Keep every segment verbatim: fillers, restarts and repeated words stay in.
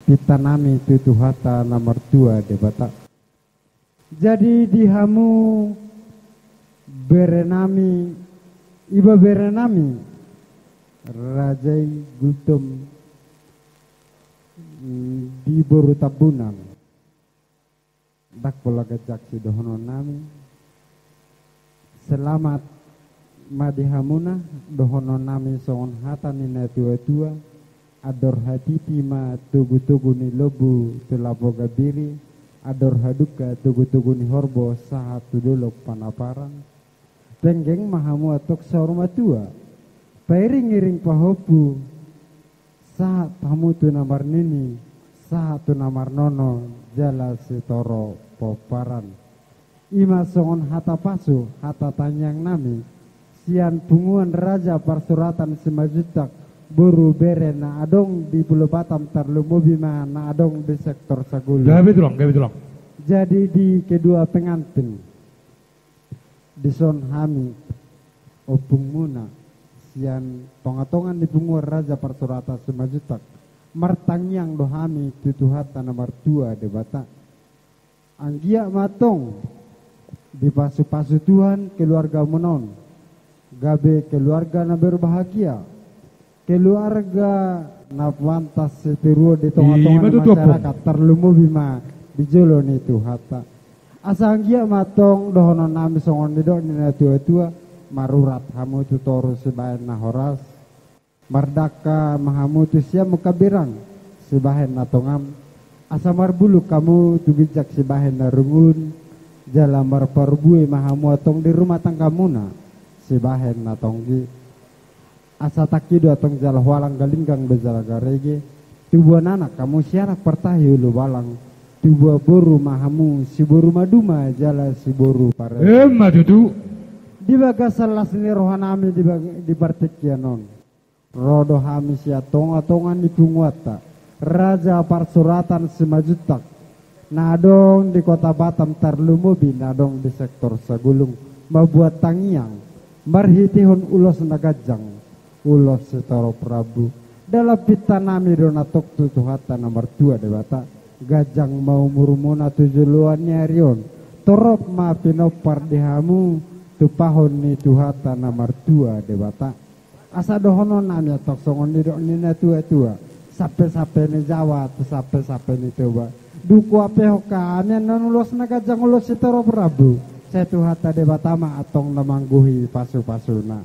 pinta nami tu Tuhanta na martua Debata. Jadi di hamu bere nami, iba bere nami, raja i Gultom, mm, di boru Tambunan. Ndang pola ganjang sidohonon nami. Selamat ma di hamuna, dohonon nami songon hata ni na tua-tua, andor hatiti ma togu-togu ni lombu tu lapo gambiri, andor hadungka togu-togu ni horbo sahat tu dolok panaparan. Penggeng ma hamu antong saur matua. Pairing-iring pahompu, sahat hamu tu na marnini, sahat tu na marnono, jala sitoro pomparan. I ma songon hata pasu, hata tangiang nami, sian punguan Raja Parsuratan Simanjuntak, boru bere na adong di Pulo Batam, tarlumobi ma na adong di sektor Sagulu. Gabe tulang, gabe tulang. Jadi di kedua pengantin, dison hami, ompungmuna, sian tonga-tonga ni punguan Raja Parsuratan Simanjuntak, martangiang do hami tu Tuhanta na martua Debata. Anggiat ma antong dipasu-pasu Tuhan keluargamuna on, gabe keluarga na berbahagia, keluarga na pantas sitiruon di tonga-tonga ni masyarakat, tarlumobi ma di jolo ni Tuhanta. Asa anggiat ma antong dohonon nami songon nidok ni na tua-tua, marurat hamu tu toru sibahen na horas, mardangka ma hamu tu siamun hambirang sibahen na tongam, asa marbulung hamu tu ginjang sibahen na rungun, jala marparbue ma hamu antong di rumah tanggamuna sibahen na tonggi. Asa tangki do antong jala hualang, galinggang do jala garege, tubuan anak hamu sianak partahi ulubalang, tubuan boru ma hamu siboru maduma jala siboru parete. Emma tutu. Di bagasan las ni roha nami di bag-, di partingkian on, ro do hami sian tonga-tonga ni punguanta Raja Parsuratan Simanjuntak, na adong di Kota Batam, tarlumobi na adong di sektor Sagulung, mambuat tangiang marhitehon ulos na ganjang, ulos sitorop rambu. Dalan pinta nami do na tong tu Tuhanta na martua Debata, ganjang ma umurmuna tu joloan ni ari on, torop ma pinompar di hamu tumpahon ni Tuhanta na martua Debata. Asa dohonon nami antong songon nidok ni na tua-tua, sampe-sampe ni Jawa tu sampe-sampe ni Toba, dung huampehon hami annon ulos na ganjang, ulos sitorop rambu, sai Tuhanta Debata ma antong na manggohi pasu-pasuna.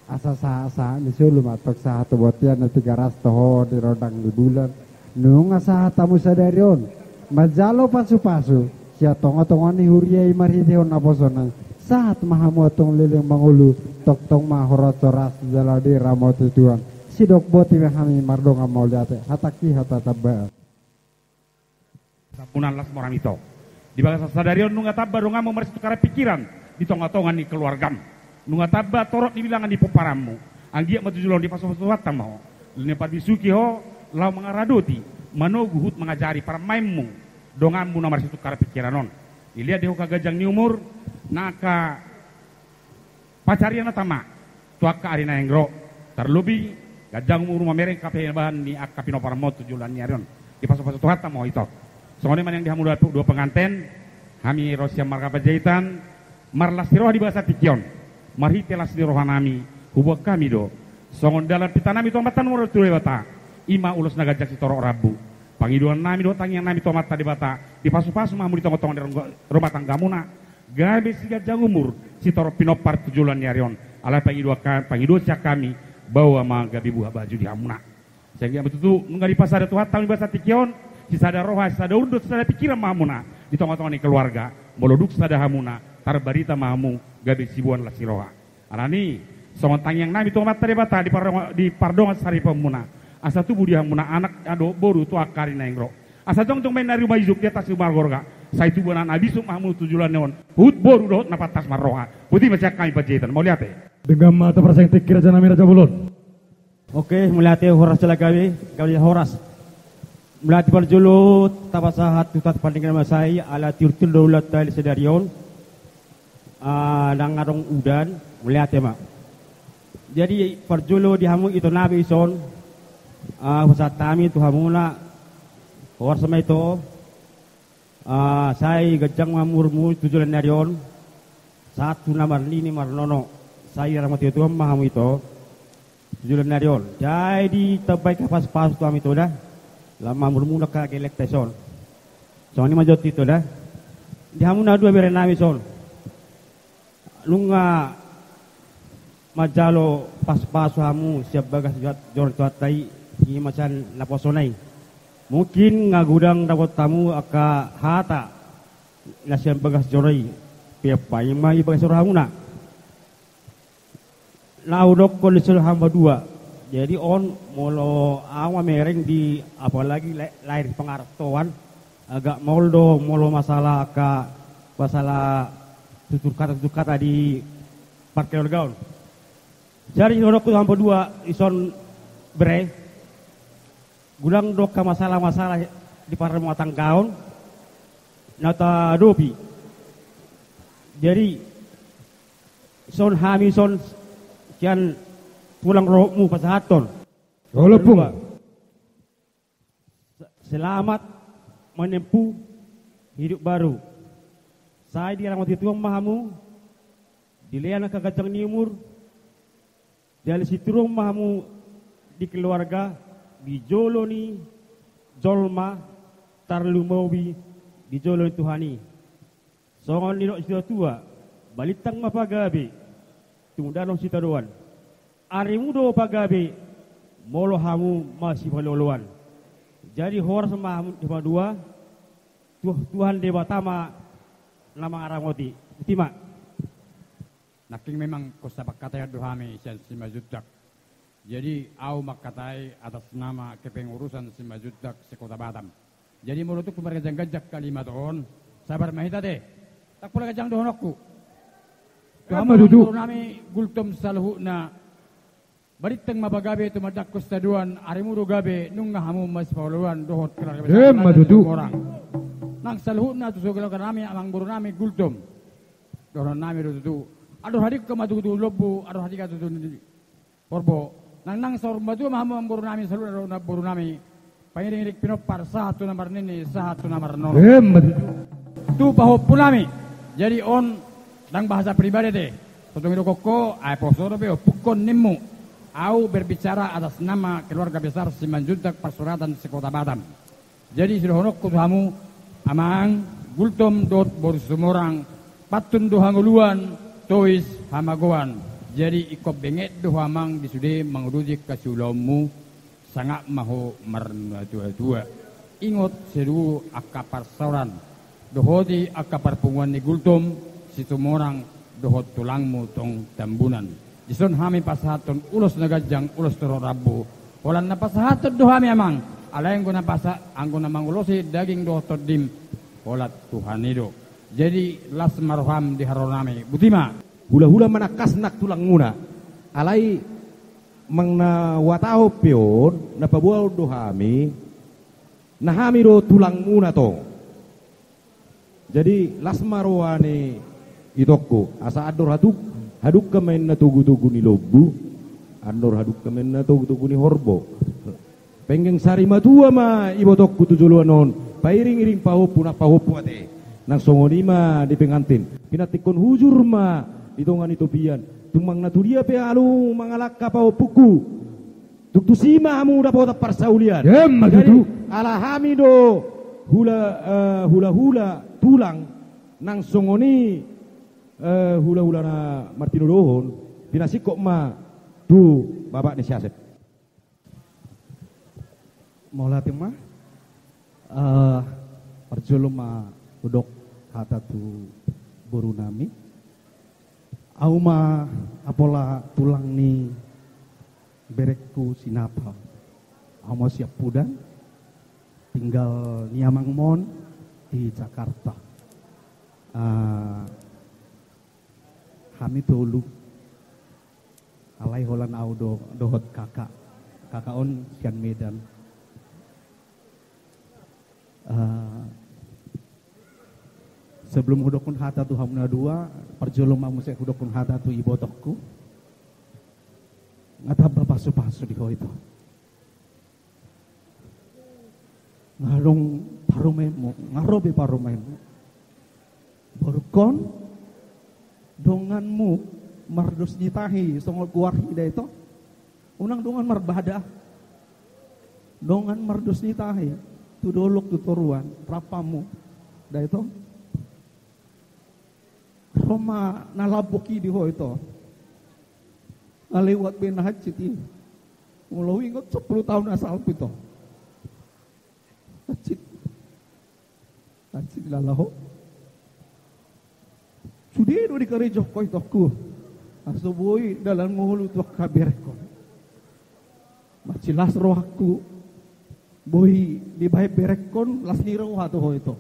Asa sahat-sahat ni solu ma antong sahat tu bontean na Tigaras, toho di rondang ni bulan. Nunga sahat hamu sadari on manjalo pasu-pasu sian tonga-tonga ni huria i marhitehon naposona i, sahat ma hamu antong leleng mangolu, tongtong ma horas-horas jala diramoti Tuhan. Sidok boti ma hami mardongan mauliate, hatangki hata tambaan. Sampunan las ma roham ito. Di bagasan sadari on nunga tamba donganmu marsitukaran pikiran di tonga-tonga ni keluargam. Nunga tamba torop ni bilangan ni pomparanmu. Anggiat ma tu joloan on dipasu-pasu Tuhanta ma ho. Laho parbisuhi ho, laho mangaradoti, manogu huhut mangajari parumaenmu, donganmu na marsitukaran pikiran on. Dilehon di ho angka ganjang ni umur, na angka pansarian na tama tu angka ari na naeng ro, tarlobi ganjang umur, mamereng angka pinabahen ni angka pinomparanmu tu joloan ni ari on. Dipasu-pasu Tuhanta ma ho ito. Songon i ma nian di hamu dua, dua penganten, hami ro sian marga Panjaitan, marlas ni roha di bagasan tingki on. Marhite las ni roha nami, huboan hami do songon dalan pinta nami tu Amanta na martua Debata, i ma ulos na ganjang sitorop rambu. Pangidoan nami dohot tangiang nami tu Amanta Debata, dipasu-pasu ma hamu di tonga-tonga ni rongga-, rumah tanggamuna, gabe siganjang umur, sitorop pinompar tu joloan ni ari on. Alai pangidoan ka-, pangidoan sian hami, baoa ma gabe buha baju di hamuna. Sai anggiat ma tutu nunga dipasada Tuhanta hamu di bagasan tingki on, sisada roha, sisada undot, sisada pikiran ma hamuna di tonga-tonga ni keluarga. Molo dung sada hamuna, tarbarita ma hamu gabe siboan las ni roha. Alani i, songon tangiang nami tu Amanta Debata di pardongan, di pardongan saripeonmuna, asa tubu di hamuna anak dohot boru tu angka ari naeng ro. Asa jongjong ma inna di ruma ijuk, di atas ruma gorga, sai tubu anak na bisuk ma hamu tu joloan on, huhut boru dohot na pantas marroha. Boti ma sian hami Panjaitan, mauliate. Denggan ma taparsahit tingki raja nami, raja bolon. Oke, mauliate, horas jala gabe, gabe jala horas. Mauliate, parjolo tapasahat tu Tuhanta pardenggan na masa i, ala tiur-tiur do ulaonta di sadari on. Ah, ndang adong udan, mauliate ma. Jadi, parjolo di hamu ito nami dison, ah, hupasahat hami tu hamuna, Horas ma ito. Ah, sai ganjang ma umurmu tu joloan ni ari on, sahat tu na marnini marnono. Sai diramoti Tuhan ma hamu ito tu joloan ni ari on. Jadi ditambai angka pasupasu tu hamu ito da, lam ma umurmuna angka gellengta dison. Songon i ma jo tu ito da. Di hamu na dua bere nami dison, nunga manjalo pasupasu hamu sian bagas joro ni Tuhanta i, i ma sian naposona i. Mungkin nga godang dapot hamu angka hata na sian bagas joro i, pe paima i bagas joro hamuna. Na hudokkon dison hamu madua. Jadi on molo au mamereng di, apalagi la-, lahir di pangarantoan, agak maol do molo masalah angka, masalah tutur kata, tutur kata di parkeluargaon. Jadi hudokkon tu hamu madua dison, bere, godang do angka masalah-masalah di parrumatanggaon na tahadopi. Jadi dison hami dison sian tulang rohakmu pasahathon. Ompung. Selamat menempuh hidup baru. Sai diramoti Tuhan ma hamu, dilehon angka ganjang ni umur, jala sinturon ma hamu di keluarga, di jolo ni jolma, tarlumobi di jolo ni Tuhan i. Songon nidok ni situatua, balintang ma pagabe, tung dalan sitadoan. Arimu do pagabe, molo hamu masipaolooloan. Jadi horas ma hamu di hamu madua, Tu-, Tuhan Debata ma na mangaramoti. Botima. Nangkin memang kusa pangkataion do hami sian Simanjuntak. Jadi au mangkatai atas nama kepengurusan Simanjuntak se-Kota Batam. Jadi molo tung marganjang-ganjang kalimat on, sabar ma hita ate. Ndang pola ganjang dohononku. Tu hamu amangboru nami Gultom saluhutna, balintang ma pagabe, tumandangkon sitadoan, arimu do gabe, nunga hamu masipaolooloan dohot keluarga besar Situmorang. Nang saluhutna tu keluarga nami, amangboru nami Gultom, dohonon nami do tutu. Andor hadingka ma tutu lombu, andor hadingka tutu horbo. Nang, nang saur matua ma hamu amangboru nami, saluhutna dohot namboru nami. Pangiring-iring pinompar sahat tu na marnini, sahat tu na marnono. Emma tutu. Tu pahompu nami. Jadi on ndang bahasa pribadi ate. So tung didokkon ho, ai poso dope ompukkon nimmu. Au berbicara atas nama keluarga besar Simanjuntak Parsuratan se-Kota Batam. Jadi sidohononku tu hamu, amang, Gultom dohot boru Situmorang, pantun do hangoluan, tois hamagoan. Jadi ingkon benget do ho amang di sude manguduti angka siulaonmu, sangap ma ho marnatua-tua. Ingot seduhu angka parsaoran, dohoti angka parpunguan ni Gultom, Situmorang, dohot tulangmu tong Tambunan. Dison hami pasahathon ulos na ganjang, ulos torop rambu. Holan na pasahathon do hami amang. Alai anggo na pasa-, anggo na mangulosi daging dohot tondim, holan Tuhan i do. Jadi las ma roham di haroro nami. Botima. Hula-hula manangkas nang tulangmuna. Alai manang na huhatahon pe on, na paboaon do hami, na hami do tulangmuna tong. Jadi las ma roha ni itongku, asa andor hatuk-, hadungka ma inna togu-togu ni lombu, andor hadungka ma inna togu-togu ni horbo. Penggeng sari matua ma ibotongku tu joloan on, pairing-iring pahompu, nang pahompu ate. Nang songon i ma di pengantin. Pinantikkon hujur ma di tonga ni topian. Tung manang na tudia pe ahu mangalangka pahompungku, tung tusi ma hamu dapotan parsaulian. Emma tutu. Jadi ala hami do hula, eh, hula-hula tulang, nang songon i, eh, hula-hula na martinodohon, pinasingkop ma tu bapak ni si Asep. Mauliate ma, eh, parjolo ma hudok hata tu boru nami. Ahu ma apala tulang ni berengku si Napal. Ahu ma siampudan, tinggal ni amangmon di Jakarta. Eh, hami tolu. Alai holan ahu do-, dohot kakak. Kakak on sian Medan. Eh, sebelum hudokkon hata tu hamu na dua, parjolo ma muse hudokkon hata tu ibotongku. Nga tamba pasu-pasu di ho ito. Nga adong parumaenmu, nga ro be parumaenmu. Borungkon, donganmu mardos ni tahi songon goarhi da ito. Unang dongan marbada. Dongan mardos ni tahi, tu dolok tu toruan, rap hamu da ito. Ro ma na lambok i di ho ito. Nga lewat be na hansit i. Molo huingot sampulu taon na salpu ito. Hansit. Hansit lala ho. Sude do dikarejongkon ito, angka. Asa boi dalan ngolu tu angka berengkon. Mansai las rohangku. Boi dibahen berengkon las ni roha tu ho ito.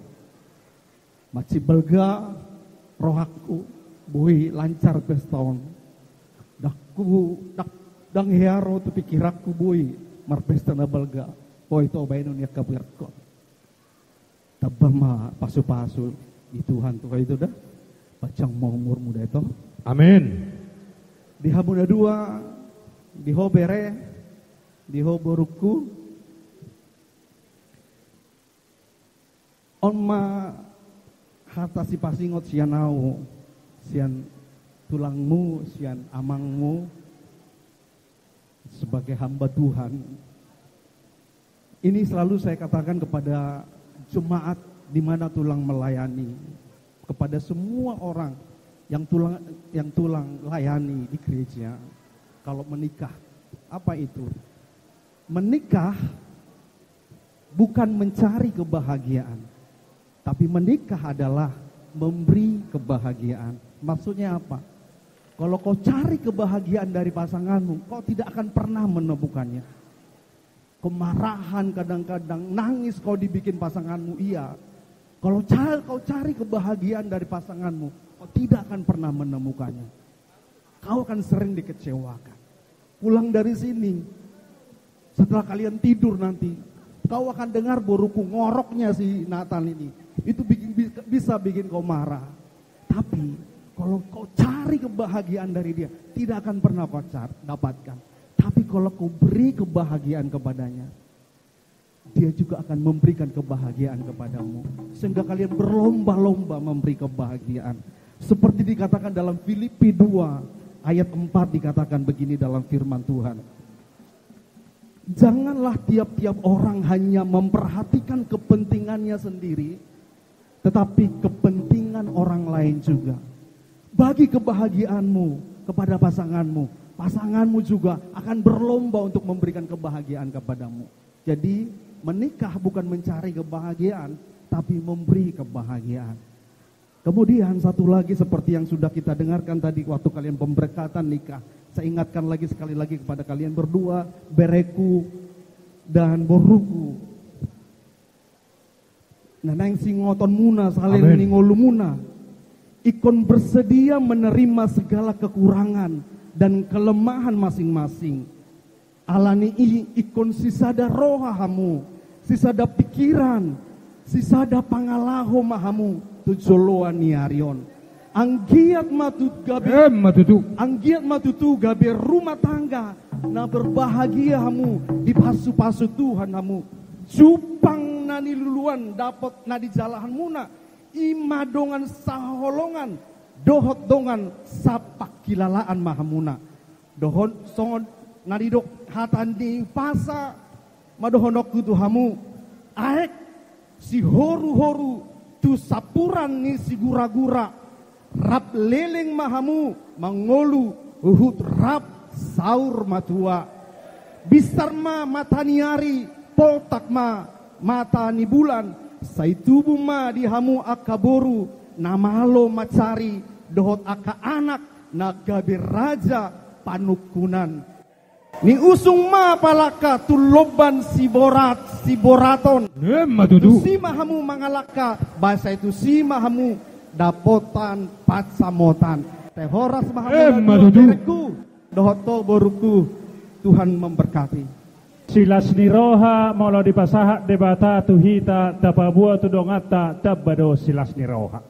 Mansai balga rohangku, boi lancar pesta on. Ndang hu-, ndang, ndang hea ro tu pingkiranku boi marpesta na balga. Ho ito bahenon ni angka berengkon. Tamba ma pasupasu ni Tuhan tu ho ito da. Panjang ma umurmu da ito. Amin. Di hamu na dua, di ho bere, di ho borungku. On ma hata sipasingot sian ahu, sian tulangmu, sian amangmu, sebagai hamba Tuhan. Ini selalu saya katakan kepada jemaat di mana tulang melayani, kepada semua orang yang tulang, yang tulang layani di gereja, kalau menikah, apa itu? Menikah bukan mencari kebahagiaan, tapi menikah adalah memberi kebahagiaan. Maksudnya apa? Kalau kau cari kebahagiaan dari pasanganmu, kau tidak akan pernah menemukannya. Kemarahan kadang-kadang, nangis kau dibikin pasanganmu, iya. Kalau ca-, kau cari kebahagiaan dari pasanganmu, kau tidak akan pernah menemukannya. Kau akan sering dikecewakan. Pulang dari sini, setelah kalian tidur nanti, kau akan dengar, borungku, ngoroknya si Nathan ini. Itu bikin, bi-, bisa bikin kau marah. Tapi kalau kau cari kebahagiaan dari dia, tidak akan pernah kau car-, dapatkan. Tapi kalau kau beri kebahagiaan kepadanya, dia juga akan memberikan kebahagiaan kepadamu. Sehingga kalian berlomba-lomba memberi kebahagiaan. Seperti dikatakan dalam Filipi dua ayat empat, dikatakan begini dalam firman Tuhan. Janganlah tiap-tiap orang hanya memperhatikan kepentingannya sendiri, tetapi kepentingan orang lain juga. Bagi kebahagiaanmu kepada pasanganmu, pasanganmu juga akan berlomba untuk memberikan kebahagiaan kepadamu. Jadi, menikah bukan mencari kebahagiaan, tapi memberi kebahagiaan. Kemudian satu lagi, seperti yang sudah kita dengarkan tadi waktu kalian pemberkatan nikah, saya ingatkan lagi sekali lagi kepada kalian berdua, bereku dan boruku. Na naeng singotonmuna saleleng ni ngolumuna, ingkon bersedia menerima segala kekurangan dan kelemahan masing-masing. Alani i ingkon sisada roha hamu, sisada pikiran, sisada pangalaho ma hamu tu joloan ni ari on. Anggiat ma tutu gabe, anggiat ma tutu gabe rumah tangga na berbahagia hamu, dipasupasu Tuhan hamu. Jumpang na niluluan dapot na dijalahanmuna, i ma dongan sahaholongan dohot dongan sapangkilalaan ma hamuna. Dohot songon na nidok hata ni umpasa ma dohononku tu hamu: Aek sihoruhoru tu sampuran ni siguragura, rap leleng ma hamu mangolu huhut rap saur matua. Binsar ma mata ni ari, poltak ma mata ni bulan, sai tubu ma di hamu angka boru na malo mansari dohot angka anak na gabe raja panungkunan. Niusung ma palangka tu lomban siborat, siboraton. Emma tutu. Tusi ma hamu mangalangka, ba sai tusi ma hamu dapotan pansamotan. Te horas ma hamu. Emma tutu. Berengku dohot ho borungku, Tuhan memberkati. Silas ni roha molo dipasahat Debata tu hita, tapaboa tu donganta, tamba do silas ni roha.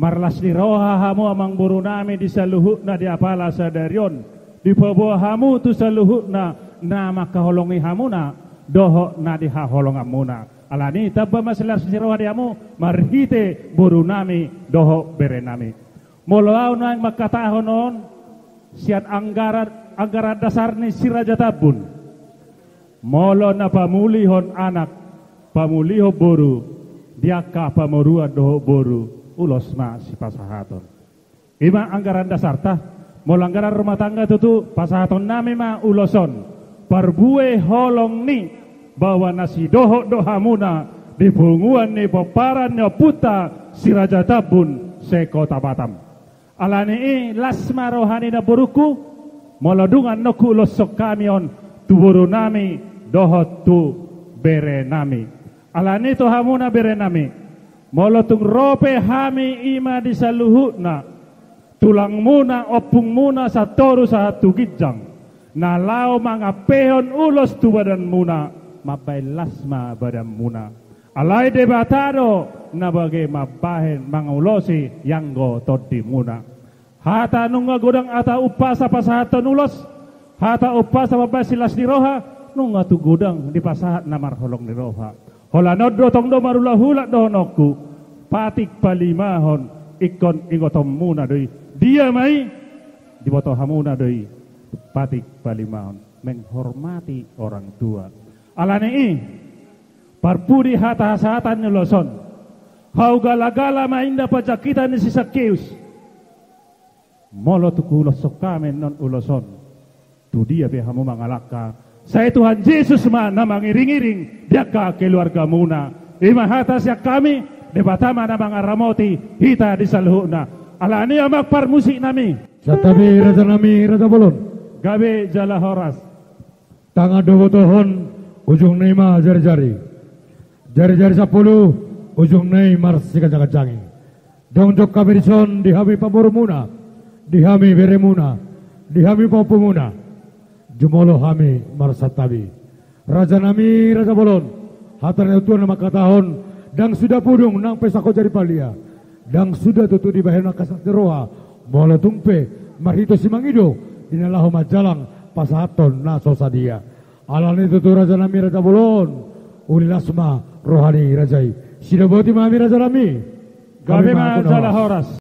Marlas ni roha hamu amangborunami di saluhutna di apala sadari on, dipaboa hamu tu saluhutna na mangkaholongi hamuna dohot na di haholonganmuna. Alani i tamba ma silas ni roha di hamu marhite borunami dohot berenami. Molo ahu naeng mangkatahon on sian anggaran, anggaran dasar ni Si Raja Tambun. Molo na pamulihon anak, pamulihon boru, di angka pamoruan dohot boru, ulos ma sipasahaton. I ma anggaran dasarta. Molo anggaran rumah tangga tutu, pasahatonnami ma ulos on. Parbue holong ni baoa na sidohot do hamuna di punguan ni pomparan ni ompunta Si Raja Tambun se-Kota Batam. Alani i las ma roha ni namborungku, molo dung annon huuloshon hami on tu borunami dohot tu berenami. Alani i tu hamuna berenami, molo tung ro pe hami i ma di saluhutna, tulangmuna, ompungmuna, satoru sahat tu ginjang, na laho mangampehon ulos tu badanmuna, mambahen las ma badanmuna. Alai Debata do na bage mambahen mangulosi ianggo tondimuna. Hata nunga godang hata umpasa pasahathon ulos, hata umpasa mambahen silas ni roha, nunga tung godang dipasahat na marholong ni roha. Holan on do tong do marhulahula dohononku, patik palimahon ingkon ingotonmuna do i. Dia ma i, diboto hamuna do i, patik palimahon, menghormati orang tua. Alani i, parpudi hata hasahatan ni ulos on, hau galagala ma inna panjangkitan ni si Sakeus. Molo tung huuloshon hami annon ulos on, tu dia pe hamu mangalangka, sai Tuhan Jesus ma na mangiringiring di angka keluargamuna. I ma hata sian hami, Debata ma na mangaramoti hita di saluhutna. Alani i, amang parmusiknami. Santabi rajanami, raja bolon. Gabe jala horas. Tangan do hubotohon, ujungna i ma jarijari. Jarijari sampulu, ujungna i marsiganjangganjangi. Jongjong hami dison di hami pamorumuna, di hami beremuna, di hami pahompumuna. Jumolo hami marsantabi. Rajanami, raja bolon, hata ni natuatua na mangkatahon, ndang suda pudung nang pe sangkot jadi palia. Ndang suda tutu dibahen angka silas ni roha, molo tung pe marhite simangido di na laho manjalang pasahathon na so sadia. Alani i tutu rajanami, raja bolon, uli las ma roha ni raja i. Sidoboti ma hami rajanami. Gabe ma jala horas.